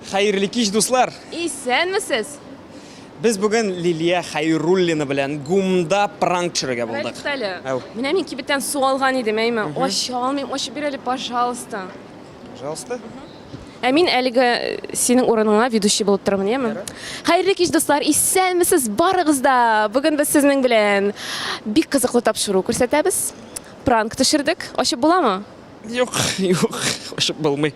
Хәерле кич, дуслар! Исәнмесез! Без бүген Лилия Хәйруллина белән ГУМда пранк төшерергә булдык. Туктале. Әү. Менә мин кибеттән су алган идем, әйме? Ача алмыйм, ачып бир әле, пожалуйста. Пожалуйста. Ә мин әлеге синең урыныңа ведущий булып торырмын, яме? Хәерле кич, дуслар! Исәнмесез барыгыз да! Бүген без сезнең белән бик кызыклы тапшыру күрсәтәбез. Пранк төшердек. Ачып буламы? Юк, юк, ачып булмый.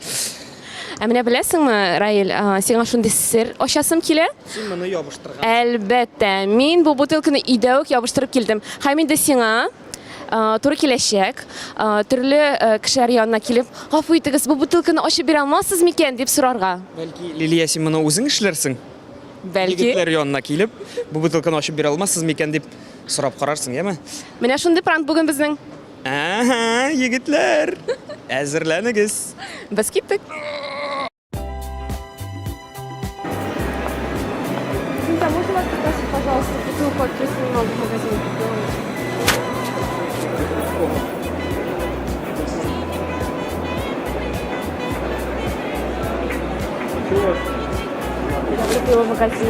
Ә менә беләсеңме, Раил, сиңа шундый сер ачасым килә. Син моны ябыштырган. Әлбәттә, мин бу бутылканы өйдә үк ябыштырып килдем. Һәм инде сиңа туры киләчәк, төрле кешеләр янына килеп, гафу итегез, бу бутылканы ачып бирә алмассыз микән, дип сорарга. Бәлки, Лилия, син моны үзең эшләрсең? Бәлки. Егетләр янына килеп, бу бутылканы ачып бирә алмассыз микән, дип сорап карарсың, яме? Менә шундый пранк бүген безнең. Әһә, егетләр, әзерләнегез. Без киттек. Извините, а можно вас попросить, пожалуйста, бутылку открыть не могу в магазине купила. Я купила в магазине.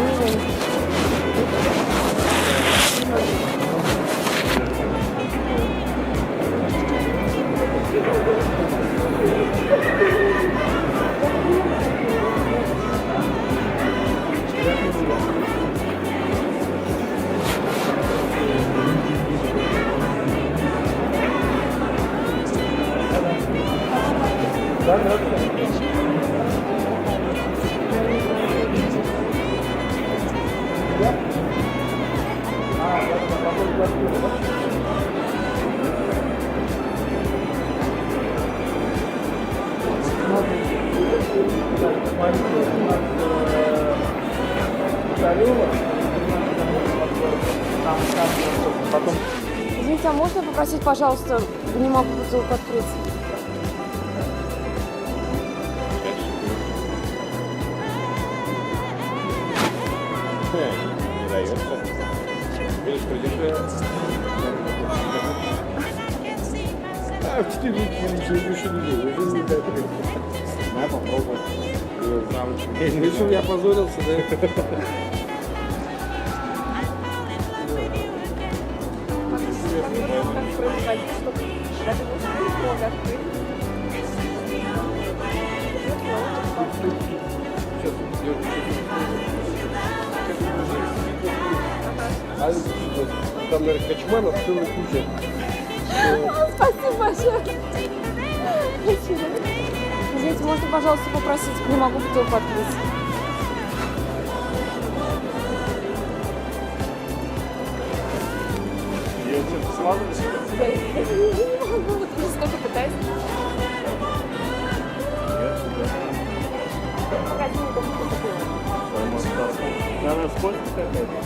Извините, а можно попросить, пожалуйста, не могу бутылку открыть? Не дается. Видишь, придержи. А, в 4 еще не уже не так. На, попробуй. Решил, я позорился, да? А там, наверное, качманов целая куча. Спасибо большое. Спасибо. Извините, можно, пожалуйста, попросить? Не могу бутылку открыть. Я не могу, вот уже сколько пытаюсь. В магазине только что купила. Она сколько какая-то?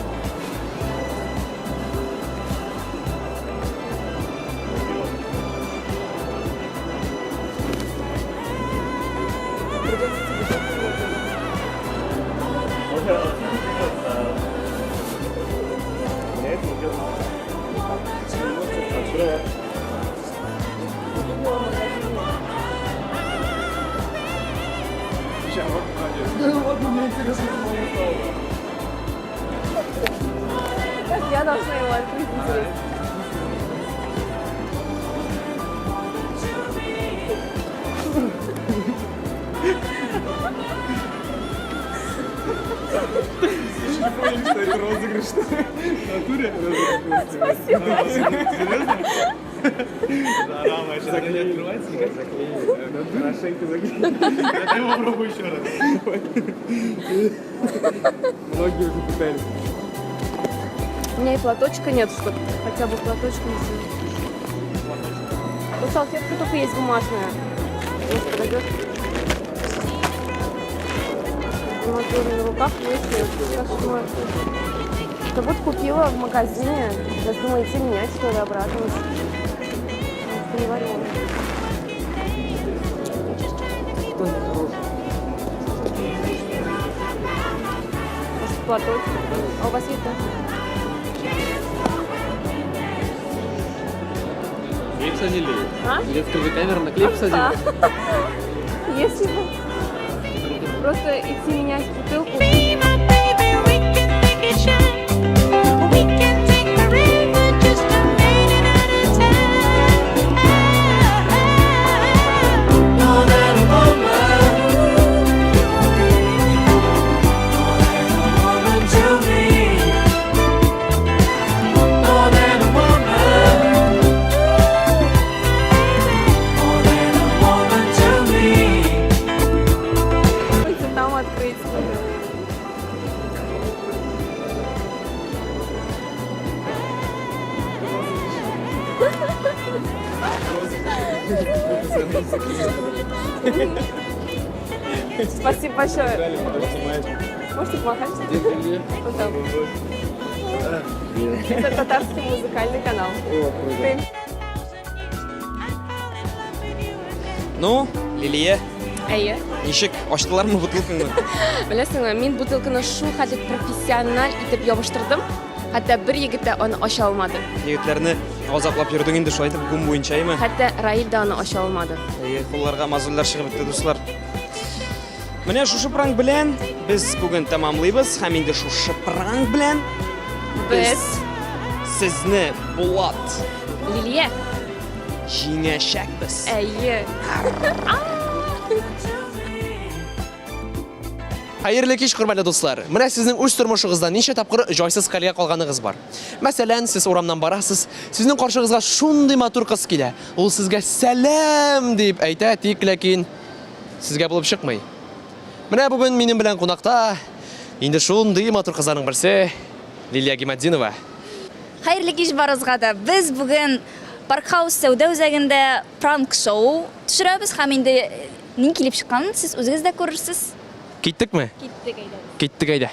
Придется тебе Да ладно, мне интересно, что Как я должна его открыть, интересно? Не понял, что это розыгрыш, что ли? В натуре? Спасибо. Серьезно? Рама, не открывается никак? Хорошенько заклеили. Я попробую еще раз. Многие уже пытались. У меня и платочка нет, чтобы хотя бы платочком сделать. Вот салфетка только есть бумажная. Может, подойдет? Мазури на руках есть, кошмар. Да вот купила в магазине. Сейчас думаю, идти менять, что ли, обратно. Потому что не вареная. Может, платочек? А у вас есть, да? Клей посадили? А? Где скрытая камера на клей посадили? Если бы. Просто идти менять бутылку. Be my baby, we can make it shine. We can take forever just a minute at a time. More than a woman. More than a woman to me. More than a woman. More than a woman to me. Пойти там открыть. Спасибо большое. Можете помахать? Вот там. Это татарский музыкальный канал. Ты. Ну, Лилия, Әйе. ничек ачтылармы бутылкаңны? Беләсеңме, мин бутылканы шул хәтле профессиональ итеп ябыштырдым, хәтта бер егет тә аны ача алмады. Егетләрне газаплап йөрдең инде шулай итеп гум буенча, әйме? Хәтта Раил дә аны ача алмады. Әйе, кулларга мозольләр чыгып бетте, дуслар. Менә шушы пранк белән без бүген тәмамлыйбыз һәм инде шушы пранк белән Без сезне Булат Лилия, җиңәчәкбез. әйе. Хәерле кич, хөрмәтле дуслар. Менә сезнең үз тормышыгызда ничә тапкыр җайсыз хәлгә калганыгыз бар. Мәсәлән, сез урамнан барасыз, сезнең каршыгызга шундый матур кыз килә. Ул сезгә сәлам дип әйтә, тик ләкин сезгә булып чыкмый. Менә бүген минем белән кунакта инде шундый матур кызларның берсе Лилия Гиматдинова. Хәерле кич барыгызга да. Без бүген Паркхаус сәүдә үзәгендә пранк-шоу төшерәбез һәм инде ни килеп чыкканын сез үзегез дә күрерсез. Киттекме? Киттек әйдә. Киттек әйдә.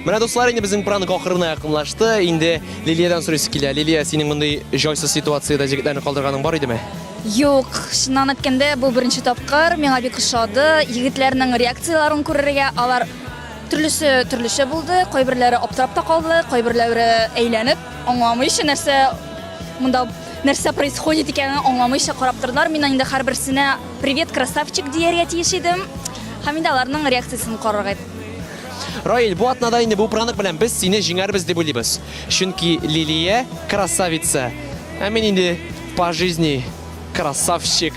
Менә дуслар, инде безнең пранк ахырына якынлашты. Инде Лилиядән сорыйсы килә. Лилия, синең мондый җайсыз ситуациядә җегетләрне калдырганың бар идеме? Юк, чыннан әйткәндә, бу беренче тапкыр миңа бик ошады. Егетләрнең реакцияләрен күрергә, алар төрлесе төрлечә булды. Кайберләре аптырап та калды, кайберләре әйләнеп, аңламыйча нәрсә монда нәрсә происходит икәнен аңламыйча карап тордылар. Мин инде һәрберсенә привет, красавчик дияргә тиеш идем. Һәм инде аларның реакциясен карарга Раил, бу атнада инде бу пранк белән без сине җиңәрбез дип уйлыйбыз. Чөнки Лилия красавица. Ә мин инде по жизни красавчик.